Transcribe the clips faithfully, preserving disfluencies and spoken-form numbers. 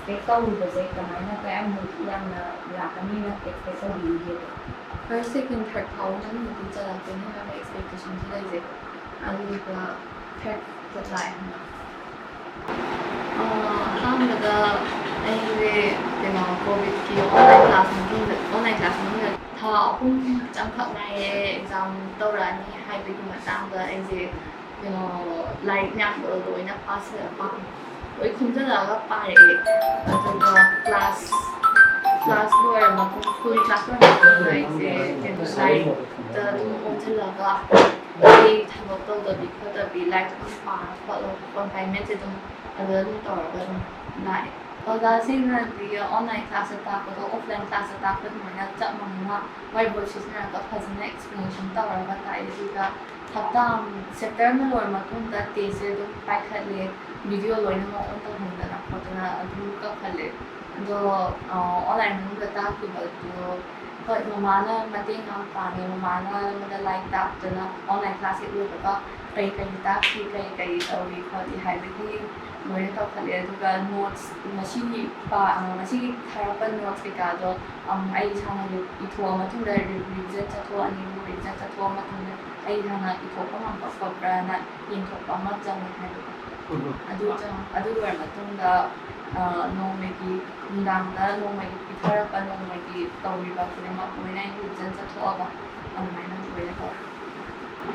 Expect ꯇꯧꯔꯨꯕꯁꯦ ꯀꯃꯥꯏꯅ, ꯀꯌꯥꯃꯨꯛ ꯌꯥꯝꯅ ꯂꯥꯛꯀꯅꯤꯅ ꯑꯦꯛꯁꯄꯦꯛ ꯇꯧꯕꯤꯔꯤꯒꯦꯕ? First, second, third ꯐꯥꯎꯕ ꯃꯅꯨꯡꯗꯗꯤ ꯆꯜꯂꯛꯀꯅꯤ ꯍꯥꯏꯕ ꯑꯦꯛꯁꯄꯦꯛꯇꯦꯁꯟꯁꯤ ꯂꯩꯖꯩ꯫ ꯑꯗꯨꯒ third ꯂꯥꯛꯑꯦ ꯍꯟꯗꯛ꯫ ꯑꯥ, ꯑꯍꯥꯟꯕꯗ ꯑꯩꯁꯦ ꯀꯩꯅꯣ, ꯀꯣꯚꯤꯗꯀꯤ ꯑꯣꯟꯂꯥꯏꯟ ꯀ꯭ꯂꯥꯁ ꯃꯅꯨꯡꯗ, ꯑꯣꯟꯂꯥꯏꯟ ꯀ꯭ꯂꯥꯁ ꯃꯅꯨꯡꯗ ꯊꯥ ꯑꯍꯨꯝ ꯆꯪꯈꯛ ꯉꯥꯏꯔꯦ ꯑꯦꯛꯖꯥꯝ ꯇꯧꯔꯛꯑꯅꯤ ꯍꯥꯏꯕꯒꯤ ꯃꯇꯥꯡꯗ ꯑꯩꯁꯦ ꯀꯩꯅꯣ, ꯂꯥꯏꯔꯤꯛ ꯃꯌꯥꯝꯗꯣ ꯂꯣꯏꯅ ꯄꯥꯁꯤꯜꯂ-, ꯄꯥ-, ꯂꯣꯏ ꯈꯣꯝꯖꯤꯜꯂꯛꯑꯒ ꯄꯥꯔꯛꯑꯦ꯫ ꯑꯗꯨꯒ ꯀ꯭ꯂꯥꯁ, ꯀ꯭ꯂꯥꯁ ꯂꯣꯏꯔ ꯃꯇꯨꯡ, ꯁ꯭ꯀꯨꯜ ꯀ꯭ꯂꯥꯁ ꯂꯣꯏꯔ ꯃꯇꯨꯡꯗ ꯑꯩꯁꯦ ꯀꯩꯅꯣ, ꯂꯥꯏꯔꯤꯛꯇ ꯑꯗꯨꯝ ꯑꯣꯟꯁꯤꯜꯂꯒ ꯑꯩ ꯊꯕꯛ ꯇꯧꯗꯕꯤ ꯈꯣꯠꯇꯕꯤ, ꯂꯥꯏꯔꯤꯛ ꯑꯗꯨꯝ ꯄꯥꯔ ꯈꯣꯠꯂꯒ ꯀꯣꯟꯐꯥꯏꯟꯃꯦꯟꯁꯦ ꯑꯗꯨꯝ ꯑꯗꯨꯗ ꯑꯗꯨꯝ ꯇꯧꯔꯒ ꯑꯗꯨꯝ ꯂꯥꯛꯑꯦ꯫ ꯑꯣꯖꯥꯁꯤꯡꯅꯗꯤ ꯑꯣꯟꯂꯥꯏꯟ ꯀ꯭ꯂꯥꯁꯇ ꯇꯥꯛꯄꯗꯣ ꯑꯣꯐꯂꯥꯏꯟ ꯀ꯭ꯂꯥꯁꯇ ꯇꯥꯛꯄ ꯑꯗꯨꯃꯥꯏꯅ ꯆꯞ ꯃꯥꯟꯅꯅ ꯋꯥꯏꯠ ꯕꯣꯔꯗ ꯁꯤꯖꯤꯟꯅꯔꯒ ꯐꯖꯅ ꯑꯦꯛꯁꯄ꯭ꯂꯦꯅꯦꯁꯟ ꯇꯧꯔꯒ ꯇꯥꯛꯑꯦ꯫ ꯑꯗꯨꯒ ꯍꯞꯇꯥ ꯑꯃ, ꯆꯦꯞꯇꯔ ꯑꯃ ꯂꯣꯏꯔ ꯃꯇꯨꯡꯗ ꯇꯦꯁꯁꯦ ꯑꯗꯨꯝ ꯄꯥꯏꯈꯠꯂꯦ, ꯚꯤꯗꯤꯑꯣ ꯂꯣꯏꯅꯃꯛ ꯑꯣꯟ ꯇꯧꯍꯟꯗꯅ ꯈꯣꯠꯇꯅ ꯑꯗꯨꯝ ꯀꯛꯍꯜꯂꯦ꯫ ꯑꯗꯣ, ꯑ, ꯑꯣꯟꯂꯥꯏꯟ ꯃꯅꯨꯡꯗ ꯇꯥꯛꯈꯤꯕꯗꯣ, ꯍꯣꯏ, ꯃꯃꯥꯅ ꯃꯇꯦꯡ ꯌꯥꯝ ꯄꯥꯡꯉꯦ꯫ ꯃꯃꯥꯅ ꯑꯩꯉꯣꯟꯗ ꯂꯥꯏꯔꯤꯛ ꯇꯥꯛꯇꯅ ꯑꯣꯟꯂꯥꯏꯟ ꯀ꯭ꯂꯥꯁ ꯍꯦꯛ ꯂꯣꯏꯕꯒ ꯀꯔꯤ ꯀꯔꯤ ꯇꯥꯛꯈꯤ, ꯀꯔꯤ ꯀꯔꯤ ꯇꯧꯔꯤ ꯈꯣꯠꯂꯤ ꯍꯥꯏꯕꯒꯤ ꯂꯣꯏꯅ ꯇꯧꯈꯠꯂꯦ꯫ ꯑꯗꯨꯒ ꯅꯣꯠꯁ, ꯉꯁꯤꯒꯤ ꯄꯥ-, ꯑ, ꯉꯁꯤꯒꯤ ꯊꯥꯔꯛꯄ ꯅꯣꯠꯁ ꯀꯩꯀꯥꯗꯣ, ꯑꯝ, ꯑꯩ ꯏꯁꯥꯅ ꯏꯊꯣꯛꯑ ꯃꯇꯨꯡꯗ ꯔꯤ-, ꯔꯤꯚꯤꯖꯟ ꯆꯠꯊꯣꯛꯑꯅꯤ꯫ ꯔꯤꯚꯤꯖꯟ ꯆꯠꯊꯣꯛꯑ ꯃꯇꯨꯡꯗ ꯑꯩ ꯏꯁꯥꯅ ꯏꯊꯣꯛꯄ ꯉꯝꯕ ꯈꯣꯠꯄ꯭ꯔꯥꯅ ꯌꯦꯡꯊꯣꯛꯄ ꯑꯃ ꯆꯪꯉꯦ ꯍꯥꯏꯕꯗꯣ꯫ ꯎꯝ꯫ ꯑꯗꯨ ꯆꯪ-, ꯑꯗꯨ ꯂꯣꯏꯔ ꯃꯇꯨꯡꯗ, ꯑ, ꯅꯣꯡꯃꯒꯤ ꯅꯨꯡꯗꯥꯡꯗ ꯅꯣꯡꯃꯒꯤ ꯄꯤꯊꯔꯛꯄ ꯅꯣꯡꯃꯒꯤ ꯇꯧꯔꯤꯕ ꯈꯨꯗꯤꯡꯃꯛ ꯂꯣꯏꯅ ꯑꯩ ꯔꯤꯚꯤꯖꯟ ꯆꯠꯊꯣꯛꯑꯒ ꯑꯗꯨꯃꯥꯏꯅ ꯂꯣꯏꯅ ꯇꯧꯔꯦ꯫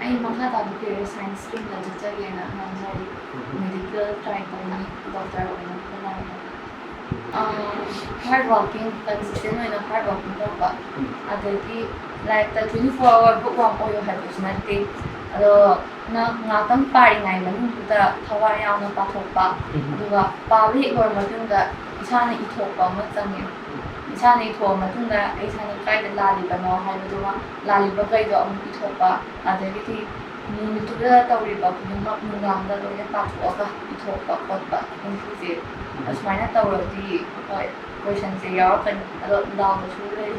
ꯑꯩ ꯃꯈꯥ ꯇꯥꯕ ꯀꯦꯔꯤꯌꯔ ꯁꯥꯏꯟꯁ ꯁ꯭ꯇ꯭ꯔꯤꯝꯗ ꯆꯠꯆꯒꯦꯅ ꯉꯥꯡꯖꯔꯤ꯫ ꯃꯦꯗꯤꯀꯦꯜ ꯇ꯭ꯔꯥꯏ ꯇꯧꯅꯤ, ꯗꯣꯛꯇꯔ ꯑꯣꯏꯅ ꯍꯣꯠꯅꯒꯅꯤ꯫ ꯑꯥ, ꯍꯥꯔꯗ ꯋꯥꯔꯀꯤꯡ, ꯀꯟꯁꯤꯁꯇꯦꯟ ꯑꯣꯏꯅ ꯍꯥꯔꯗ ꯋꯥꯔꯀꯤꯡ ꯇꯧꯕ, ꯑꯗꯒꯤ ꯂꯥꯏꯔꯤꯛꯇ twenty four hour bookworm ꯑꯣꯏꯌꯨ ꯍꯥꯏꯕꯁꯨ ꯅꯠꯇꯦ꯫ ꯑꯗꯣ ꯅꯪ ꯉꯥꯛꯇꯪ ꯄꯥꯔꯤꯉꯩ ꯃꯅꯨꯡꯗꯨꯗ ꯊꯋꯥꯏ ꯌꯥꯎꯅ ꯄꯥꯊꯣꯛꯄ, ꯑꯗꯨꯒ ꯄꯥꯕ ꯍꯦꯛ ꯂꯣꯏꯔ ꯃꯇꯨꯡꯗ ꯏꯁꯥꯅ ꯏꯊꯣꯛꯄ ꯑꯃ ꯆꯪꯉꯦ꯫ ꯏꯁꯥꯅ ꯏꯊꯣꯛꯑ ꯃꯇꯨꯡꯗ ꯑꯩ ꯏꯁꯥꯅ ꯀꯥꯏꯗ ꯂꯥꯜꯂꯤꯕꯅꯣ ꯍꯥꯏꯕꯗꯨꯃ, ꯂꯥꯜꯂꯤꯕꯈꯩꯗꯣ ꯑꯃꯨꯛ ꯏꯊꯣꯛꯄ, ꯑꯗꯒꯤꯗꯤ ꯅꯨꯃꯤꯠꯇꯨꯗ ꯇꯧꯔꯤꯕ ꯈꯨꯗꯤꯡꯃꯛ ꯅꯨꯡꯗꯥꯡꯗ ꯂꯣꯏꯅ ꯄꯥꯊꯣꯛꯑꯒ ꯏꯊꯣꯛꯄ ꯈꯣꯠꯄ ꯑꯗꯨꯝ ꯁꯤꯁꯦ꯫ ꯑꯁꯨꯃꯥꯏꯅ ꯇꯧꯔꯗꯤ ꯍꯣꯏ, ꯀꯣꯏꯁꯟꯁꯦ ꯌꯥꯎꯔꯛꯀꯅꯤ꯫ ꯑꯗꯣ ꯗꯥꯎꯗꯁꯨ ꯂꯩ꯫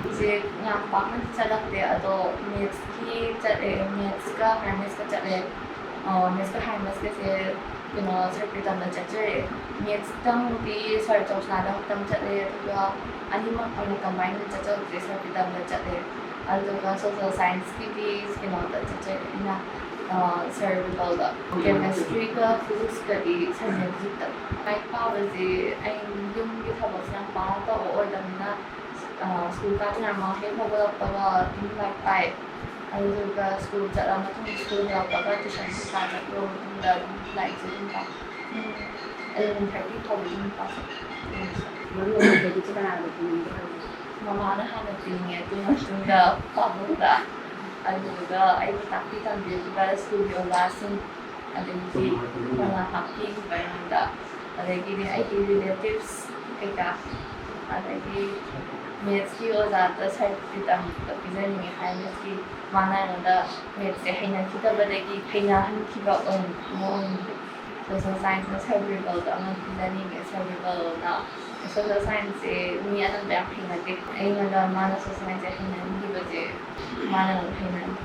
ꯁꯤꯁꯦ ꯌꯥꯝ ꯄꯥꯛꯅꯗꯤ ꯆꯠꯂꯛꯇꯦ, ꯑꯗꯣ ꯃꯦꯠꯁꯀꯤ ꯆꯠꯂꯦ, ꯃꯦꯠꯁꯀ ꯍꯥꯏꯌꯔ ꯃꯦꯠꯁꯀ ꯆꯠꯂꯦ꯫ ꯑ, ꯃꯦꯠꯁꯀ ꯍꯥꯏꯌꯔ ꯃꯦꯠꯁꯀꯁꯦ ꯀꯩꯅꯣ ꯁꯔ ꯄ꯭ꯔꯤꯇꯝꯗ ꯆꯠꯆꯔꯦ꯫ ꯃꯦꯠꯁꯇꯪꯗꯤ ꯁꯔ ꯆꯧꯁꯅꯥꯗ ꯑꯃꯨꯛꯇꯪ ꯆꯠꯂꯦ, ꯑꯗꯨꯒ ꯑꯅꯤꯃꯛ ꯑꯣꯏꯅ ꯀꯝꯕꯥꯏꯟ ꯑꯣꯏꯅ ꯆꯠꯆꯕꯁꯦ ꯁꯔ ꯄ꯭ꯔꯤꯇꯝꯗ ꯆꯠꯂꯦ꯫ ꯑꯗꯨꯒ ꯁꯣꯁꯦꯜ ꯁꯥꯏꯟꯁꯀꯤꯗꯤ ꯀꯩꯅꯣꯗ ꯆꯠꯆꯩ ꯑꯩꯅ, ꯁꯔ ꯔꯤꯄꯜꯗ꯫ ꯀꯦꯃꯦꯁꯇ꯭ꯔꯤꯒ ꯐꯤꯖꯤꯛꯁꯀꯗꯤ ꯁꯔ ꯃꯦꯖꯤꯛꯇ꯫ ꯂꯥꯏꯔꯤꯛ ꯄꯥꯕꯁꯦ ꯑꯩ ꯌꯨꯝꯒꯤ ꯊꯕꯛꯁꯦ ꯌꯥꯝ ꯄꯥꯛꯅ ꯇꯧꯕ ꯑꯣꯏꯗꯕꯅꯤꯅ, ꯁ꯭ꯀꯨꯜ ꯀꯥꯗ꯭ꯔꯤꯉꯩ ꯃꯃꯥꯡ ꯍꯦꯛ ꯍꯧꯒꯠꯂꯛꯄꯒ ꯑꯗꯨꯝ ꯂꯥꯏꯔꯤꯛ ꯄꯥꯏ꯫ ꯑꯗꯨꯗꯨꯒ ꯁ꯭ꯀꯨꯜ ꯆꯠꯂ ꯃꯇꯨꯡ, ꯁ꯭ꯀꯨꯜ ꯍꯜꯂꯛꯄꯒ ꯇ꯭ꯌꯨꯁꯟ ꯀꯩꯀꯥ ꯆꯠꯂꯕ ꯃꯇꯨꯡꯗ ꯑꯗꯨꯝ ꯂꯥꯏꯔꯤꯛꯁꯦ ꯑꯗꯨꯝ ꯄꯥꯏ꯫ ꯄꯨꯡ ꯑꯦꯂꯚꯦꯟ ꯊꯥꯔꯇꯤ ꯐꯥꯎꯕ ꯑꯗꯨꯝ ꯄꯥꯖꯩ꯫ ꯃꯔꯨ ꯑꯣꯏꯅ ꯂꯥꯏꯔꯤꯛꯁꯦ ꯀꯅꯥꯅ ꯄꯤꯅꯤꯡꯒꯦ ꯍꯥꯏꯕ? ꯃꯃꯥꯅ ꯍꯥꯟꯅ ꯄꯤꯅꯤꯡꯉꯦ, ꯑꯗꯨ ꯃꯇꯨꯡꯗ ꯄꯥꯕꯨꯡꯗ, ꯑꯗꯨꯗꯨꯒ ꯑꯩꯕꯨ ꯇꯥꯛꯄꯤ ꯇꯝꯕꯤꯔꯤꯕ ꯁ꯭ꯀꯨꯜꯒꯤ ꯑꯣꯖꯥꯁꯤꯡ, ꯑꯗꯒꯤꯗꯤ ꯃꯉꯥ ꯍꯥꯞꯄꯤꯈꯤꯕ ꯑꯩꯉꯣꯟꯗ, ꯑꯗꯒꯤꯗꯤ ꯑꯩꯒꯤ ꯔꯤꯂꯦꯇꯤꯚꯁ ꯀꯩꯀꯥ, ꯑꯗꯒꯤ ꯃꯦꯠꯁꯀꯤ ꯑꯣꯖꯥꯗ ꯁꯔ ꯄ꯭ꯔꯤꯇꯝꯗ ꯄꯤꯖꯅꯤꯡꯉꯦ ꯍꯥꯏ꯫ ꯃꯦꯠꯁꯀꯤ ꯃꯥꯅ ꯑꯩꯉꯣꯟꯗ ꯃꯦꯠꯁꯁꯦ ꯍꯩꯅꯈꯤꯗꯕꯗꯒꯤ ꯍꯩꯅꯍꯟꯈꯤꯕ ꯑꯣꯏꯅ ꯑꯃ ꯑꯣꯏꯅ ꯁꯣꯁꯦꯜ ꯁꯥꯏꯟꯁꯅ ꯁꯔ ꯕꯤꯔꯕꯜꯗ ꯑꯃ ꯄꯤꯖꯅꯤꯡꯉꯦ꯫ ꯁꯔ ꯕꯤꯔꯕꯜꯅ ꯁꯣꯁꯦꯜ ꯁꯥꯏꯟꯁꯁꯦ ꯃꯤ ꯑꯅꯝꯕ ꯌꯥꯝ ꯍꯩꯅꯗꯦ꯫ ꯑꯩꯉꯣꯟꯗ ꯃꯥꯅ ꯁꯣꯁꯦꯜ ꯁꯥꯏꯟꯁꯁꯦ ꯍꯩꯅꯍꯟꯈꯤꯕꯁꯦ ꯃꯥꯅ ꯑꯃꯨꯛ ꯍꯩꯅꯍꯟꯈꯤ꯫